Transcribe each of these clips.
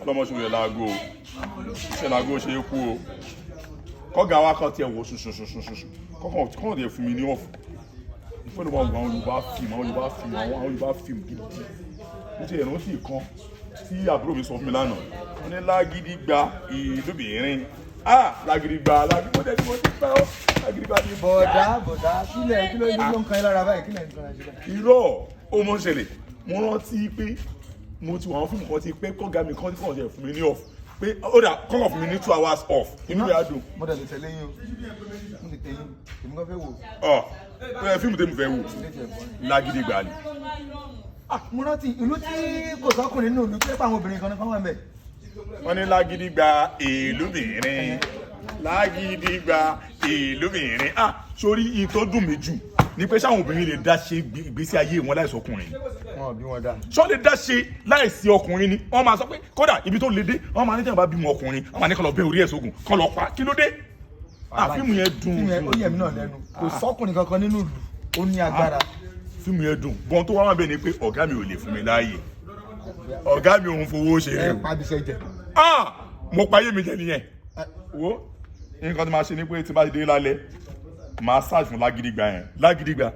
Ọlọ́mọṣẹ́ rẹ̀ láago o, ṣe láago ṣe é kú o. Kọ́gà wa kan tiẹ̀ wò ṣùṣùṣùṣùṣù, kọ́kàn tiẹ̀ fún mi ní off. Ìfẹ́ ló máa wọ àwọn Yorùbá fíìmù, àwọn Yorùbá fíìmù, àwọn Yorùbá fíìmù gidi. Mo ti rántí kan tí àbúrò mi sọ fún mi lánàá. Wọ́n ní Lágídígba ìlúbìnrin. Ah, Lágídígba, Lágídígba, mo tẹ́tí mo ti pẹ́ ọ́ Lágídígba ní. Bọ̀dá, bọ̀dá, kílẹ̀ kí ló ló ń kan yín lára báyìí? Kílẹ̀ ń kan yín lára? Irọ́, ó mọ̀ ń ṣẹlẹ̀. Mo rántí pé mo ti wọ àwọn fíìmù kan ti pé kọ́gà mi kan tí kàn ṣe fún mi ní off, pé ó dà kọ́kàn fún mi ní 2 hours off, inú mi á dùn. Mo dẹ̀ lè tẹ̀lé yín o, mo lè tẹ̀lé yín, èmi kan fẹ́ wò. Ọ ẹ, fíìmù tèmi fẹ́ wò, Ilé tiẹ̀ bọ́ ni. Lágídígba ni. Ah, mo rántí ìlú tí kò sọ́kùnrin nínú ìlú tó yẹ pé àwọn obìnrin kan ní fáwọn ẹ̀. Wọ́n ní Lágídígba ìlúbìnrin, Lágídígba ìlúbìnrin. Ah, sórí ìyí tó dùn mí jù ni pé sáwọn obìnrin lè dá ṣe ìgbésí ayé wọn láìsí ọkùnrin? Wọn ò bí wọn dá. Ṣọ́ lè dá ṣe láìsí ọkùnrin ni? Wọ́n máa sọ pé kódà ibi tó le dé, wọ́n máa ní tẹ̀wọ́n bá bímọ ọkùnrin, wọ́n máa ní kó lọ bẹ́ orí ẹ̀ sógun, kó lọ pa. Kí ló dé? Ah, fíìmù yẹn dùn. Fíìmù yẹn, ó yẹ mí náà lẹ́nu. Kò sọ́kùnrin kankan nínú ìlú, ó ní agbára. Fíìmù yẹn dùn gan. Tó wá wà bẹ́ẹ̀ ni pé ọ̀gá mi ò lè fún mi láàyè, ọ̀gá mi òun fowó ṣeré Ẹ o. pàbíṣẹ́ jẹ. Ah, mo payé mi jẹ nìyẹn. Wo, nǹkan tí máa ṣe ni pé tí bá ti dé lálẹ́, máa search fún Lágídígba yẹn, Lágídígba.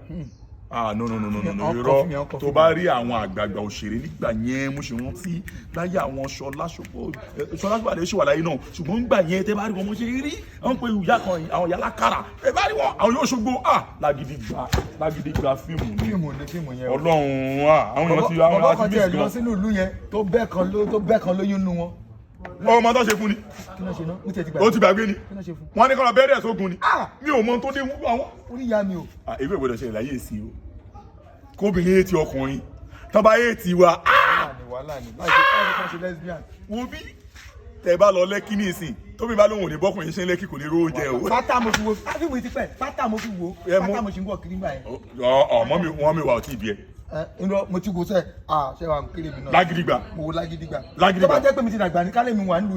Ah, no, no, no, no, no, no. Ọkọ̀ Irọ́. fún mi, ọkọ̀ Tó fún bá rí àwọn àgbààgbà òṣèré nígbà yẹn, mo ṣe rántí láyé àwọn Ṣọlá Ṣọpọ, Ṣọlá Ṣọpàdé ṣì wà láyé náà, ṣùgbọ́n nígbà yẹn, tẹ́ bá rí wọn, mo ṣe rí àwọn pé ìyá kan, àwọn ìyá lákàrà, tẹ́ bá rí wọn, àwọn yóò ṣogbo. Ah, Lágídígba, Lágídígba fíìmù ni. Fíìmù ni fíìmù yẹn o. Ọlọ́run, ah, àwọn èèyàn ti àwọn Bọ̀bọ̀ èèyàn kan ti tiẹ̀ miss lọ gan. sínú ìlú yẹn tó bẹ́ẹ̀ kan lóyún nú wọn. Ọmọ tó ṣe fún ni. Kí ló ṣe náà? Mo tiẹ̀ ti gbàgbé. Ó ti gbàgbé ni. Kí ló ṣe fún? Wọ́n ní kọ́ lọ bẹ́ẹ̀rẹ̀ sógun ni. Ah! Mi ò mọ tó dé àwọn. Orí ìyá mi o. Ewé ìgbọ́dọ̀ ṣẹlẹ̀ láyé sí o, kóbìnrin ètì ọkùnrin tán bá ètì wa. Wàhálà ni, wàhálà ni, láì ṣe kan ṣe lesbian. Wo bí tẹ bá lọ Lẹ́kí ní ìsìn, tóbi bá lóhùn ò ní bọ́kùnrin ṣe ń Lẹ́kí, kò ní rówó oúnjẹ o. Pátá mo fi wo fíìmù yìí ti pẹ́, pátá mo fi wo. Ẹ mú- Pátá mo ṣe ń wọ̀ kiri nígbà yẹn. Ọmọ mi wọn mi wà ọtí ibi ẹ. Ẹ ǹrọ, mo ti wo sẹ, ah, ṣé wàá kéré mi náà. Lágídígba. Mo wo Lágídígba. Lágídígba. Tó bá jẹ́ pé mi ti dàgbà ní kálẹ̀ mi wà nílùú yẹn.